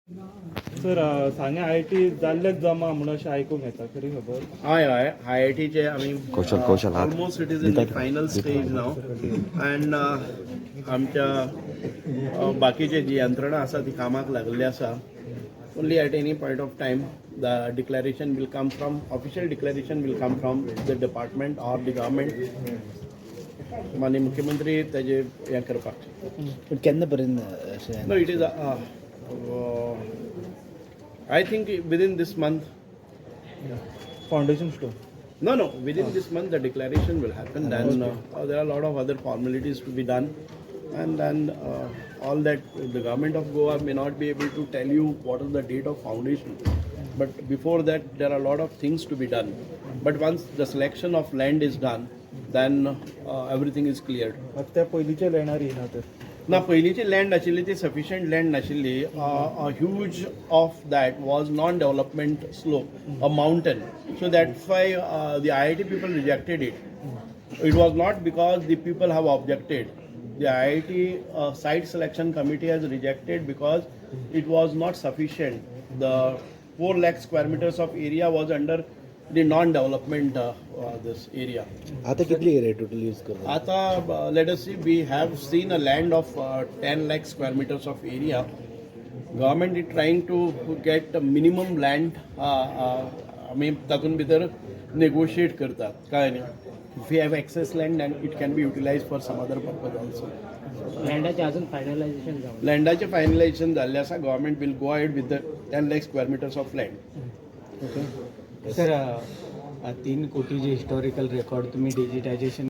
Sir, सांगे IIT जाल्लेच जमा म्हणून अशें आयकूंक येता, खरी खबर? हय हय आयआयटीचे आमी कौशल, कौशल, हात. Almost it is in the final stage now and आमच्या बाकीचे जी यंत्रणा आसा ती कामाक लागलेली आसा. Only at any point of time the declaration will come from, official declaration will come from the department or the government. माननीय मुख्यमंत्री ताजे हें करपाक. पण केन्ना पर्यंत अशें? No, it is, I think within this month. Foundation stone? No, within this month the declaration will happen. Then there are a lot of other formalities to be done. And then all that, the government of Goa may not be able to tell you what is the date of foundation. But before that, there are a lot of things to be done. But once the selection of land is done, then everything is cleared. त्या पयलींचे लँडार येयना तर? ना, पयलींची land आशिल्ली ती sufficient land नाशिल्ली. Huge of that was non development slope, a mountain, so that's why the IIT people rejected it. It was not because the people have objected. The IIT site selection committee has rejected because it was not sufficient. The 4 lakh square meters of area was under the non development this area. आता कितली area total use करता? आता let us see, we have seen a land of 10 lakh square meters of area. Government is trying to get minimum land. आमी तातूंत भितर negotiate करतात काय न्ही, if you have excess land and it can be utilize for some other purpose also. लँडाचे अजून finalisation जावं लँडाचें finalisation जाल्लें आसा. Government will go ahead with the 10 lakh square meters of land. Sir, 3 कोटी जे हिस्टॉरिकल रेकॉर्ड तुम्ही digitisation